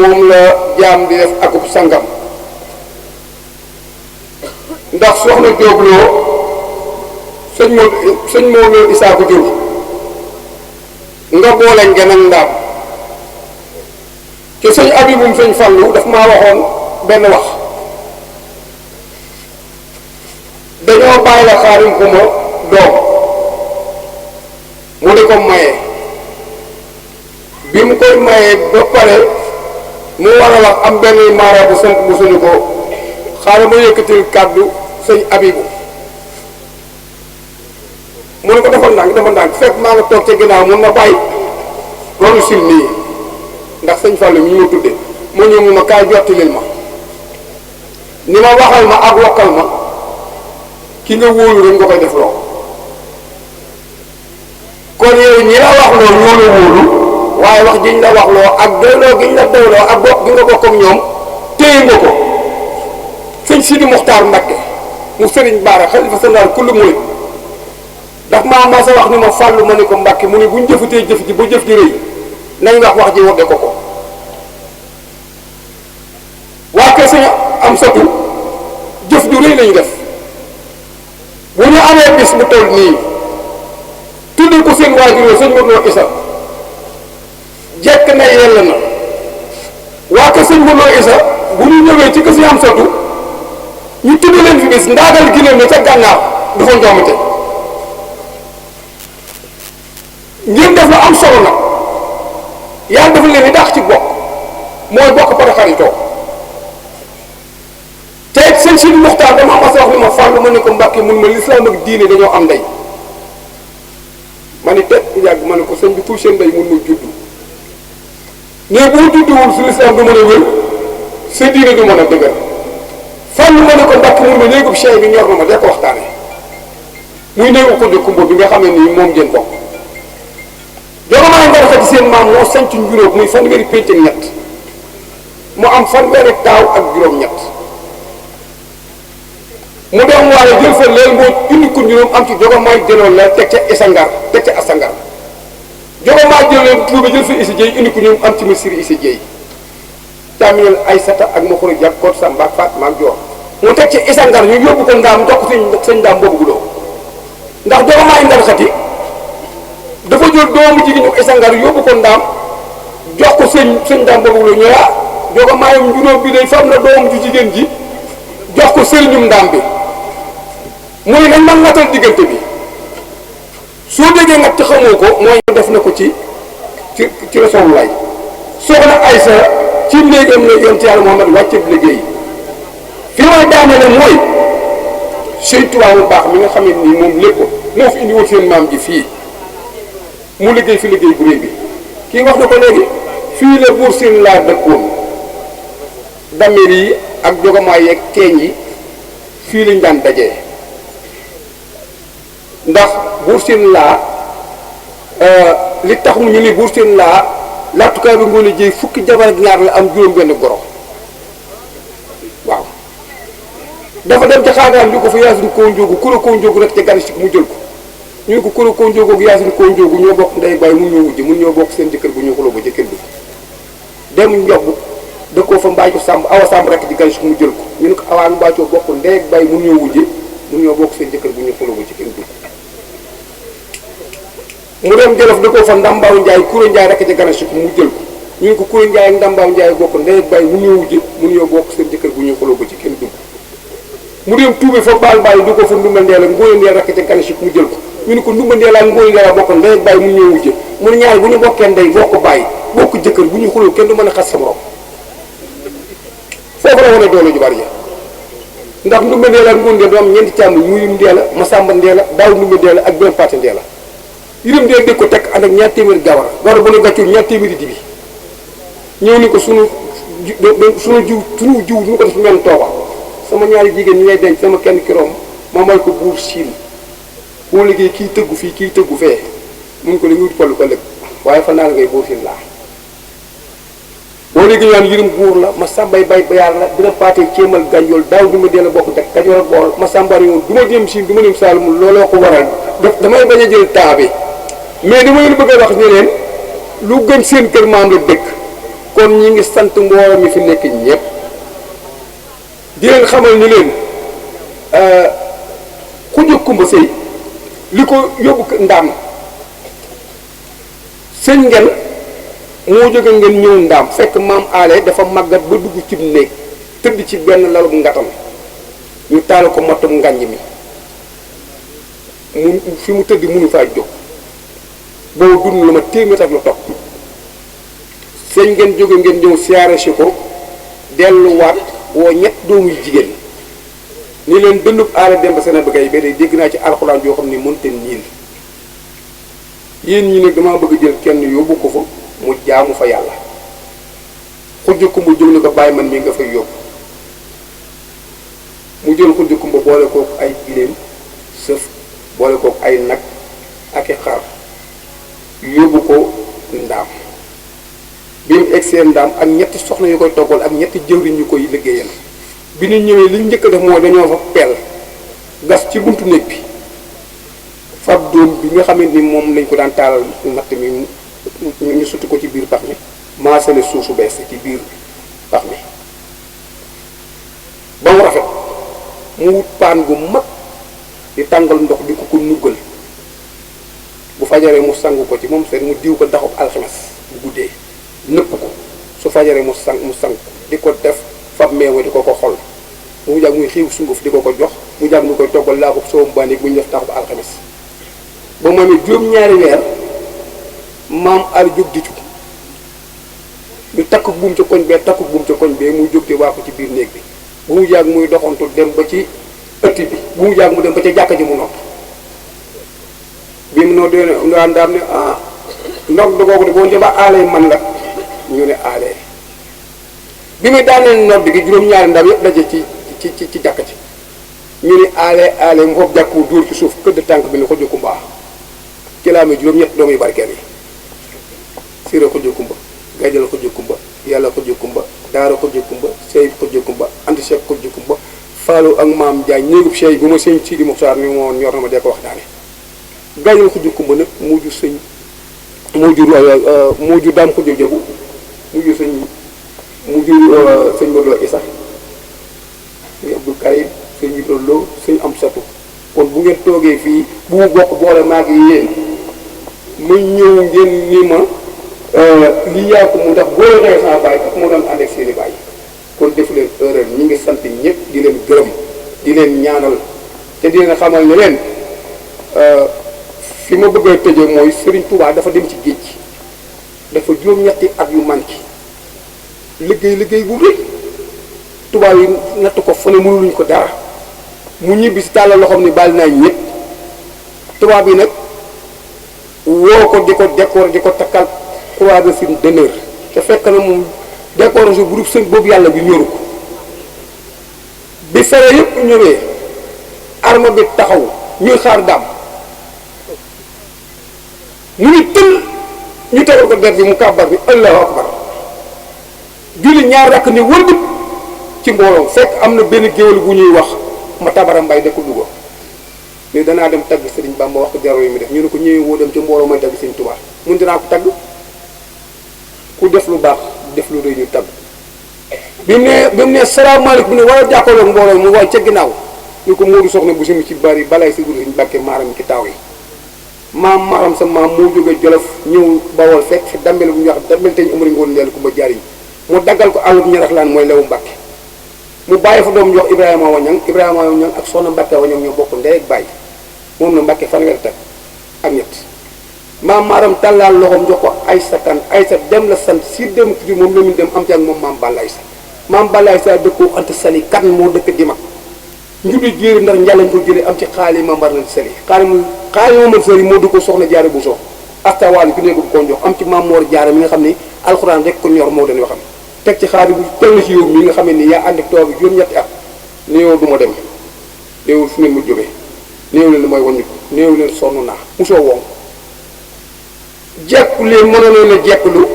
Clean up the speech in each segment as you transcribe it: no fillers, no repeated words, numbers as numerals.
moom la jaam di def akub sangam ndax soxna Jóobloo sëñ Maodo Isaa ko jur nga boole ngeen ak ndaam te sëñ Abibum sëñ Fallu daf maa waxoon benn wax dañoo bàyyi la xaarim ku ma doom mu di ko maye bi mu koy maye ba pare mu war a wax am benn maara bu sant bu suñu ko xaaral ma yëkkatil kàddu sëñ Abibu mu ne ko defal ndànk fekk maa nga toog ca ginnaaw mun na bàyyi loolu sil nii ndax sëñ Fallu mi ñu ma tudde mu ñëw mu ma kaay jottilil ma ni ma waxal ma ak wokkal ma ki nga wóolu rek nga koy def loo kon yow ñi la wax loo ñoo la wóolu waaye wax jiñ la wax loo ak doyloo giñ la doyloo ak bokk gi nga bokk ak ñoom téye nga ko sëñ Sidi Muxtaar Mbakke mu sëriñ Baara xalifa général kullu murid ndax maa sa wax ni ma Fàllu ma ne ko Mbakke mu ne buñ jëfatee jëf ji ba jëf ji rëy nañ wax ji wodde ko waa kër sëñ am satu jëf ju rëy lañu def bu ñu amee bis bu toll nii tuddee ko seen waajur sëñ Modou Isa jekk na yell na waa kër sëñ Modou Isa bu ñu ñëwee ci kër si am satu ñu tudd leen fi bis ndaagal giléem ne ca gànnaar du fa njoomite ngir def la am solo nag yàlla dafa leen di daax ci bokk mooy bokk para xaritoo te sëñ Sidi Muxtaar dama mas a wax ni ma Fàllu ma ne ko Mbàkke mun ma lislaam ak diine dañoo am ndey ma ni teg yàgg ma ne ko sëñ bi kuy seen ndey mun ma juddu mais boo judduwul su lislaam du mën a wér sa diine du mën a dëgër Fàllu ma ne ko Mbàkke mun ma néegub chey bi ñor na ma de ko waxtaane muy néegu ko de kumba bi nga xam ne nii moom ngeen bokk jogomaay nga dafa ci seen maam moo sanc njuróom muy fanweeri pénc ak ñett mu am fanweeri taaw ak juróom-ñett mu doom waaye jël fa leel moo indi ko njuróom am ci jogomaay jëloon la teg ca isangar teg ca asangar jogomaay jëloon tuuba jël fa isi jéy indi ko njuróom am ci misiri isi jéy càmmiñal ay sata ak ma xuru jàpp koot samba ak Faatma ak joor mu teg ca isangar ñu yóbbu ko ndaam jox ko sëñ ndaam boobu gudoo ndax jogomaay ndar xati dafa jël doomu jigéen ñu isangar yóbbu ko ndaam jox ko sëñ ndaam boobu gudoo ñëwaa jogomaayam njuróom bi day fam na doomu ju jigéen ji jox ko sëriñum ndaam bi mu ne nañ man natal diggante bi soo déggee nag ci xamoo ko mooy def na ko ci Rasulullah soxna Aysa ci néegam la yonent Yàlla Muhammad wàcce liggéey fi may daanele mooy Sëñ Tuubaa bu baax mi nga xam ne nii moom lépp moo fi indi woon seen maam ji fii mu liggéey fi liggéey bu réy bi kii wax na ko léegi fii la Buur Siin laa dëkkoon damir yi ak jogomaay yeeg keeñ yi fii lañ daan dajee ndax Buur Siin laa li tax mu ñu ni Buur Siin laa laatukaay bi ngoon a jéy fukki jabar ak ñaar la am juróom benn goro waaw dafa dem ca xaagaan li ko fa yaasin koo njóogu kura koo njóogu rek ca ganisik mu jël ko ñu ne ko kura koo njóogu ak yaasin koo njóogu ñoo bokk ndey bàyyi mu ñoo wujj mun ñoo bokk seen jëkkër bu ñu xuloo ba jëkkër bi dem njobb da koo fa mbaaju sàmb awa sàmb rek ci ganisik mu jël ko ñu ne ko awaa nu mbaacoo bokk ndey ak bàyyi mun ñoo wujje mun ñoo bokk seen jëkkër bu ñu xuloo ba jëkkër bi mu dem jëlof da koo fa ndambaaw njaay kura njaay rek ci ganisik mu jël ko ñu ne ko kura njaay ak ndambaaw njaay bokk ndey ak bàyyi mun ñoo wujje mun ñoo bokk seen jëkkër bu ñu xuloo ba ci kenn dugg mu dem tuube fa baal bàyyi du ko fa ndumba ndeel ak ngóoy ndeel rek ca ganisik mu jël ko ñu ne ko ndumba ndeel ak ngóoy ndeel bokk ndey ak bàyyi mun ñoo wujje mu ne ñaar bu ñu bokkee ndey bokk bàyyi bokk jëkkër bu ñu xuloo kenn du mën a xas sa morom foofu la wane doole ju bari ja ndax ndumba ndeel ak ngóoy ndeel du am ñeenti càmm mu yim ndeel a masamba ndeel a daaw ndumba ndeel a ak benn pàtte ndeel a yërëm ndeel dégg ko teg ànd ak ñaar téeméeri gawar gawar bu ne gàccul ñaar téeméeri dibi ñëw ni ko sunu jiw ñu ko def mel tooba sama ñaari jigéen ñi ngay denc sama kenn kiroom ma may ko Buur Siin boo liggéey kii tëggu fii kii tëggu fee mun ko la ñu wut pallu ko lëg waaye fa naa la ngay boo siin laa boo léegi ñaan yërim buur la ma sàmbay bay bayaar la dina paatee céemal gànjool daaw du ma dee la bokk teg Kajoor ak Bawol ma sàmbari woon du ma dem siin du ma dem Saalum looloo ko waral damay bañ a jël temps bi mais dama leen bëgg a wax ne leen lu gën seen kër maam la dëkk kon ñi ngi sant mbooloo mi fi nekk ñëpp di leen xamal ni leen Khoudia Coumba Seye li ko yóbbu ndaam sëñ ngeen moo jóge ngeen ñëw ndaam fekk maam aale dafa màggat ba dugg ci néeg tëdd ci benn lalub ngatam ñu taal ko mottum ngànj mi mu fi mu tëdd mënu faa jóg boobu dund la ma téeméer ak lu topp sëñ ngeen jóge ngeen ñëw siyaare si ko delluwaat woo ñett doomu jigéen ni leen dëndub aala dem ba seen bëggay ba day dégg naa ci alxuraan yoo xam ne mënta niil yéen ñi nag damaa bëgg jël kenn yóbbu ko fa mu jaamu fa yàlla Khoudia Coumba jóg ni ko bàyyi man mii nga fay yóbbu mu jël Khoudia Coumba boole kook ay giléem sëf boole kook ay nag ak i xar yóbbu ko ndaam bi mu egsee ndaam ak ñetti soxna yu koy toggal ak ñetti jëwriñ ñu koy liggéeyal bi ñu ñëwee li njëkk a def mooy dañoo fa peel gas ci buntu néeg bi fab doom bi nga xamante ni moom lañ ko daan taalal matt mi ñu sotti ko ci biir pax mi maasale suuf su bees ci biir pax mi ba mu rafet mu wut paan gu mag di tàngal ndox di ko nuggal bu fajaree mu sangu ko ci moom seen mu diw ko daxub alxames bu guddee nëpp ko su fajaree mu sang di ko def fab meewa di ko xol mu jàg muy xiiw sunguf di ko jox mu jàg mu koy toggal laaxub soowu mbàndik bu ñu def daxub alxames ba mu amee juróom-ñaari weer maam al jóg di cug ñu takk buum ca koñ bee muy jóg di waa ko ci biir néeg bi bu mu jàg muy doxantu dem ba ci ëtt bi bu mu jàg mu dem ba ca jàkka ji mu nopp bi mu noo dee daan daam ne ndog dogoogu de boo njëba aalee man la ñu ne aalee bi muy daaneel nodd gi juróom-ñaari ndam yëpp daje ci jàkka ji ñu ne aalee mu foofu jàkku dóor ci suuf këdd tànk bi ne Khoudia Coumba ci laa amee juróom-ñett doomu yu barkeel yi Siré Khoudia Coumba Gaydel Khoudia Coumba Yàlla Khoudia Coumba Daara Khoudia Coumba Seyib Khoudia Coumba Anta Cheikh Khoudia Coumba Fallou ak Maam Diagne néegub Cheikh bu ma sëñ Sidi Muxtaar ni moo ñor na ma dee ko wax daane Gaydel Khoudia Coumba nag moo jur sëñ moo jur Daam Khoudia Jabu mu jur sëñ Modou Isa sëñ Abdou Karim sëñ Ibra Lo sëñ Amsatu kon bu ngeen toogee fii bu mu bokk boole maag yi yéen ma ñëw ngeen ni ma lii yaa ko mu ndax boo rey sama bàyyi ak moo doon ànd ak seeni bàyyi kon defu leen erreur ñi ngi sant ñëpp di leen gërëm di leen ñaanal te di leen xamal ne leen fi ma bëgg a tëjee mooy Serigne Touba dafa dem ci géej dafa juróom-ñetti at yu manqué liggéey bu rëy tubaab yi natt ko fu ne mënuluñ ko dara mu ñibbi si tàllal loxoom ni baal naa ñëpp tubaab yi nag woo ko di ko décorer di ko takkal croix de Chine d'honneur te fekk na moom décoration groupe sëñ boobu yàlla bi ñoru ko bi fere yëpp ñëwee arme bi taxaw ñuy xaar daam mu ni tël ñu tegal ko der bi mu kàbbar bi allahu akbar julli ñaar rakk ni wëndut ci mbooloo fekk am na benn géwél bu ñuy wax ma tabara mbay dëkk Louga ni danaa dem tagg Sëriñ Bamba wax ko jaro yi mu def ñu ne ko ñëwee woo dem ci mbooloo mooy tagg Sëriñ Tuubaa mun dinaa ko tagg ku def lu baax def lu rëy ñu tagg bi mu ne salaamaaleykum ne war a jàkkaarloog mbooloo mu waay ca ginnaaw ñu ko Moodu soxna bu simi ci bari balay si guddi suñu bàkkee maaram ci taaw yi maam maram sa maam moo jógee Jolof ñëw Bawol fekk fi dambel bu ñuy wax dambel teñ amari ngoon leel ku ma jariñ mu daggal ko àllub ñarax laan mooy lewu Mbàkke mu bàyyi fa doom jox Ibrahima Wañang ak soxna Mbàkke Wañang ñoo bokk ndey ak bàyyi moom na Mbàkke fanweer teg ak ñett maam maaram tàllaal loxoom jox ko Aysa Kan Aysa dem la sant si dem ci moom la mu dem am ci ak moom maam Balla Aysa maam Balla Aysa dëkkoo Anta Sali kan moo dëkk di mag njudi jéeri ndax njàllañ ko jëlee am ci xaali mambar na sali xaali mambar sali moo du ko soxna jaare bu soo astawaali ku nekk ko jox am ci maam Moor Jaara mi nga xam ni alxuraan rek ko ñor moo dañuy waxam teg ci xaali bu tell ci yow mi nga xam ne ni yaa ànd ak toog juróom-ñetti at néew du ma dem néewul fu ngeen mu jógee néew leen mooy waññiku néew leen sonn naa musoo woŋ jekku leen mënoon leen a jekkulu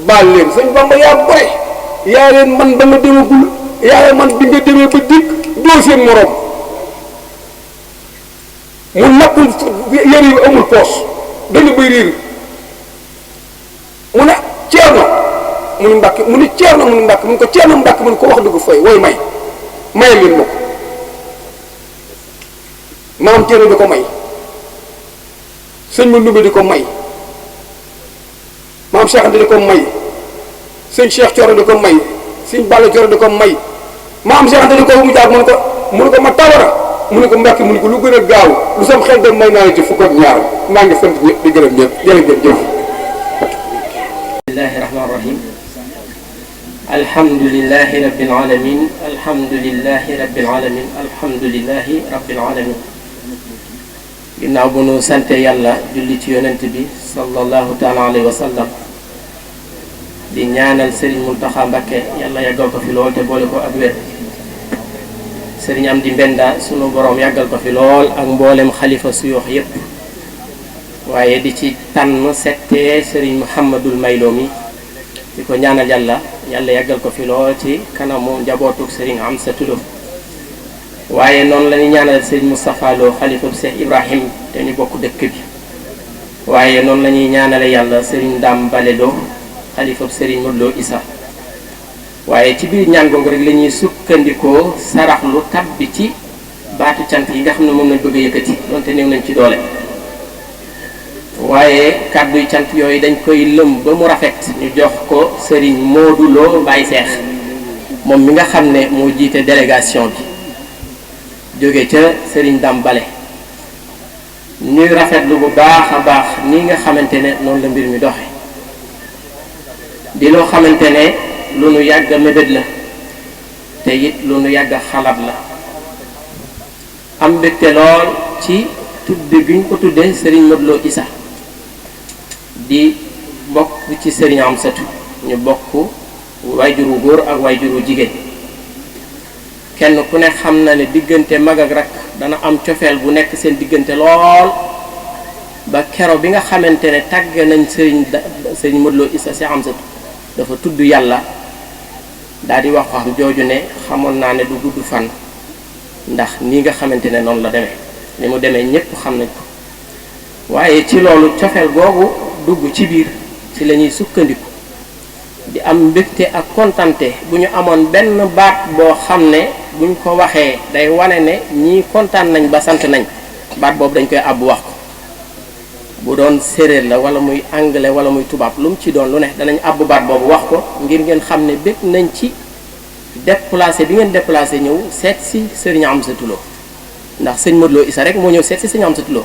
baal leen sëñ Bamba yaa gore yaa leen man dama demagul yaa man bi nga demee ba dikk doo seen morom mu nappul yére yu amul poos dañu bay riir mu ne Ceerno mu ni Mbàkke mu ni Ceerno mu ni Mbàkke mu ni ko Ceerno Mbàkke mu ni ko wax dëgg fay way may leen ma ko maam Ceerno di ko may sëñ ma Ndumbe di ko may maam Cheikh Anta di ko may sëñ Cheikh Coro di ko may sëñ Balla Coro di ko may maam Cheikh Anta di ko mu jaar mu ne ko ma tawara mu ne ko Mbàkke mu ne ko lu gën a gaaw lu sam xel dem may naa la ci fukk ak ñaar maa ngi sant ñëpp di gërëm ñëpp jërëjëf jëf bismillahi rahmaani rahim alhamdulillahi rabbil alamin alhamdulillahi rabbil alamin alhamdulillahi rabbil alamin ginnaaw bu nu sante yàlla julli ci yonent bi sallallahu taala alayhi wa sallam di ñaanal Serigne Mountakha Mbacké yàlla yàggal ko fi lool te boole ko ak wér Serigne Amdi Mbenda sunu borom yàggal ko fi lool ak mboolem xalifa suyoox yépp waaye di ci tànn settee Serigne Mouhamadul Maylo mi di ko ñaanal yàlla yàggal ko fi lool ci kanamu njabootuk Serigne Amsatou Lo waaye noonu la ñuy ñaanal Serigne Moustapha Lo xalifa Cheikh Ibrahim te ñu bokk dëkk bi waaye noonu la ñuy ñaanale yàlla Serigne Dame Bale Lo xalifa Serigne Modou Lo Issa waaye ci biir ñaan googu rek la ñuy sukkandikoo saraxlu tabbi ci baatu cant yi nga xam ne moom lañ bëgg a yëkkati donte néew nañ ci doole waaye kàdduy cant yooyu dañ koy lëm ba mu rafet ñu jox ko Serigne Modou Lo Baye Seex moom mi nga xam ne moo jiite délégation bi jóge ca Serigne Dame Bale ñuy rafetlu bu baax a baax ni nga xamante ne noonu la mbir mi doxe di loo xamante ne lu nu yàgg a mébét la te it lu nu yàgg a xalaat la am mbégte lool ci tudde gi ñu ko tuddee Serigne Modou Lo Issa di bokk ci Serigne Amsatou ñu bokk waajuru góor ak waajuru jigéen kenn ku ne xam na ne diggante mag ak rak dana am cofeel bu nekk seen diggante lool ba kero bi nga xamante ne tàgg nañ Serigne Modou Lo Issa si Amsatou dafa tudd yàlla daal di wax xam jooju ne xamoon naa ne du gudd fan ndax nii nga xamante ne noonu la demee ni mu demee ñépp xam nañ ko waaye ci loolu cofeel googu dugg ci biir ci la ñuy sukkandiku di am mbégte ak kontante bu ñu amoon benn baat boo xam ne buñ ko waxee day wane ne ñii kontaan nañ ba sant nañ baat boobu dañ koy àbb wax ko bu doon séeréer la wala muy anglais wala muy tubaab lu mu ci doon lu ne danañ àbb baat boobu wax ko ngir ngeen xam ne bég nañ ci déplacé bi ngeen déplacé ñëw seet si Serigne Amsatou Lo ndax sëñ Modou Lo Issa rek moo ñëw seet si sëñ Amsatou Lo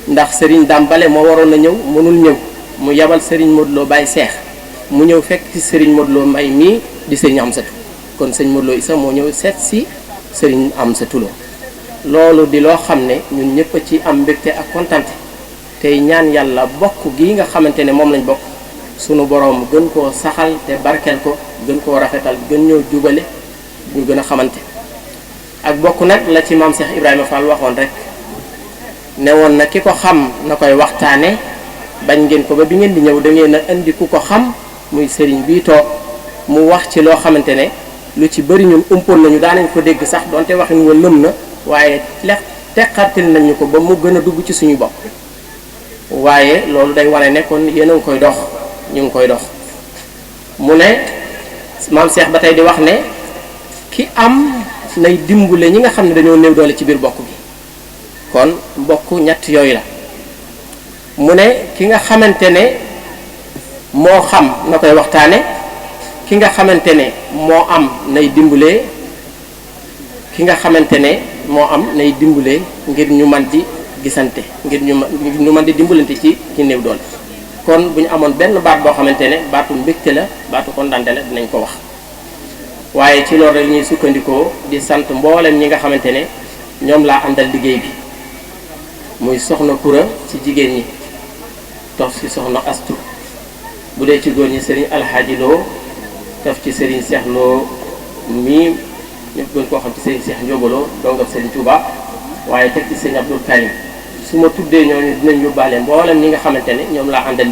ndax Serigne Dame Bale moo waroon na ñëw mënul ñëw mu yabal Serigne Modou Lo Baye Seex mu ñëw fekk ci Serigne Modou Lo Mbay mii di Serigne Amsatou kon sëñ Modou Lo Issa moo ñëw seet si Serigne Amsatou Lo loolu di loo xam ne ñun ñëpp a ci am mbégte ak kontante tey ñaan yàlla bokk gi nga xamante ne moom lañ bokk sunu boroom gën koo saxal te barkeel ko gën koo rafetal gën ñoo jubale ñu gën a xamante ak bokk nag la ci maam Cheikh Ibrahima Fall waxoon rek ne woon na ki ko xam na koy waxtaane bañ ngeen ko ba bi ngeen di ñëw da ngeen a indi ku ko xam muy sëriñ bii toog mu wax ci loo xamante ne lu ci bëri ñun umpoon nañu daanañ ko dégg sax donte waxin wa lëm na waaye teqartil nañu ko ba mu gën a dugg ci suñu bopp waaye loolu day wane ne kon yéen a ngi koy dox ñu ngi koy dox mu ne maam Cheikh ba tey di wax ne ki am nay dimbule ñi nga xam ne dañoo néew doole ci biir bokk bi kon mbokk ñett yooyu la mu ne ki nga xamante ne moo xam na koy waxtaane ki nga xamante ne moo am nay dimbule ki nga xamante ne moo am nay dimbule ngir ñu man di gisante ngir ñu mën di dimbalante ci néew doole kon bu ñu amoon benn baat boo xamante ne baatu mbégte la baatu kontante la dinañ ko wax waaye ci loolu rek ñuy sukkandikoo di sant mboolem ñi nga xamante ne ñoom laa àndal liggéey bi muy soxna Kura ci jigéen ñi tof ci soxna Astu bu dee ci góor ñi Serigne Alhaaji Lo tof ci Serigne Cheikh Lo mii ñu gën koo xam ci Serigne Cheikh Ndiobaloo dongab Serigne Touba waaye teg ci Serigne Abdoul Karim su ma tuddee ñooñu dinañ yóbbaale mboolem ñi nga xamante ne ñoom laa àndal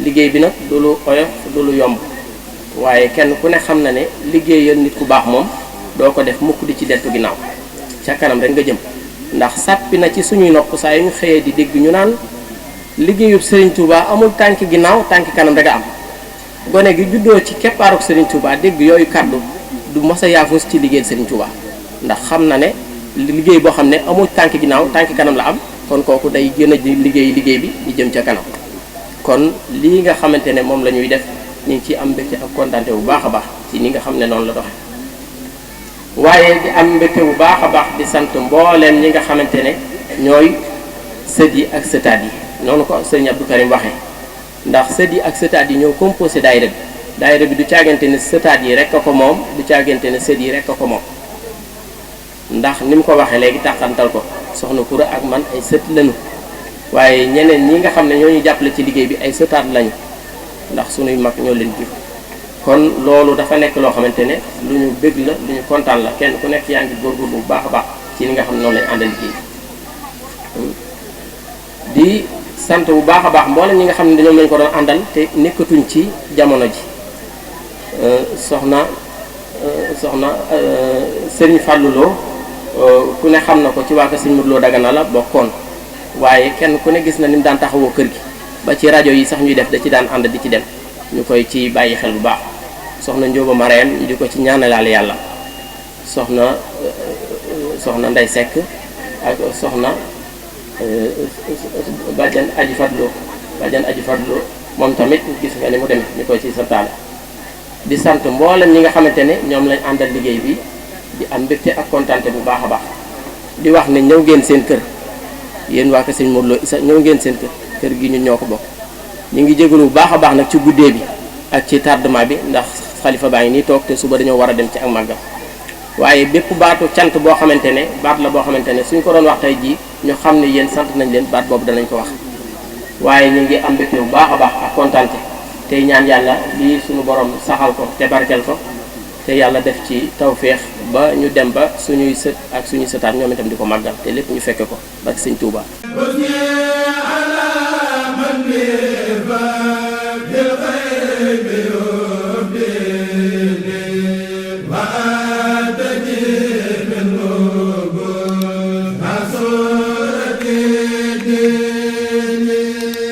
liggéey bi nag du lu oyof du lu yomb waaye kenn ku ne xam na ne liggéeyal nit ku baax moom doo ko def mukk di ci deltu ginnaaw ca kanam rek nga jëm ndax sàppi na ci suñuy nopp saa yu ñu xëyee di dégg ñu naan liggéeyub Serigne Touba amul tànki ginnaaw tànki kanam rek a am gone gi juddoo ci keppaaruk Serigne Touba dégg yooyu kàddu du mos a yaafus ci liggéeyal Serigne Touba ndax xam na ne liggéey boo xam ne amul tànki ginnaaw tànki kanam la am kon kooku day gën a liggéey bi di jëm ca kanam kon lii nga xamante ne moom la ñuy def ñu ngi ciy am mbégte ak kontaante bu baax a baax ci ni nga xam ne noonu la doxe waaye di am mbégte bu baax a baax di sant mbooleem ñi nga xamante ne ñooy sët yi ak sëtaat yi noonu ko sëriñ Abdou Karim waxee ndax sët yi ak sëtaat yi ñoo composé daayira bi du caagante ne sëtaat yi rek a ko moom du caagante ne sët yi rek a ko moom ndax ni mu ko waxee léegi tàqantal ko soxna Koura ak man ay sët lañu waaye ñeneen ñi nga xam ne ñoo ñu jàppale ci liggéey bi ay sëtaat lañu ndax sunuy mag ñoo leen jur kon loolu dafa nekk loo xamante ne lu ñu bëgg la lu ñu kontaan la kenn ku nekk yaa ngi góorgóorlu bu baax a baax ci li nga xam ne noonu lañ àndal liggéey di sant bu baax a baax mboolem ñi nga xam ne dañoo lañ ko doon àndal te nekkatuñ ci jamono ji soxna Serigne Fallou Lo ku ne xam na ko ci waa Kër Serigne Modou Lo Dagana la bokkoon waaye kenn ku ne gis na ni mu daan taxawoo kër gi ba ci rajo yi sax ñuy def da ci daan ànd di ci dem ñu koy ci bàyyi xel bu baax soxna Njóoba Mareem ñu di ko ci ñaanalaale yàlla soxna Ndey Seck ak soxna bàjjan aji fadlo moom tamit gis nga ni mu demee ñu koy ci santaale di sant mboolem ñi nga xamante ne ñoom lañ àndal liggéey bi di am mbégte ak kontaante bu baax a baax di wax ne ñëw ngeen seen kër yéen waa Kër Sëñ Modou Lo Issa ñëw ngeen seen kër gi ñun ñoo ko bokk ñu ngi jégalu bu baax a baax nag ci guddee bi ak ci tardement bi ndax xalifa baa ngi nii toog te suba dañoo war a dem ci ak màggal waaye bépp baatu cant boo xamante ne baat la boo xamante ne suñ ko doon wax tey jii ñu xam ne yéen sant nañ leen baat boobu danañ ko wax waaye ñu ngi am mbégte bu baax a baax ak kontaante tey ñaan yàlla lii suñu borom saxal ko te barkeel ko te yàlla def ci tawféex ba ñu dem ba suñuy sët ak suñuy sëtaat ñoom itam di ko màggal te lépp ñu fekke ko barke Sëñ Tuubaa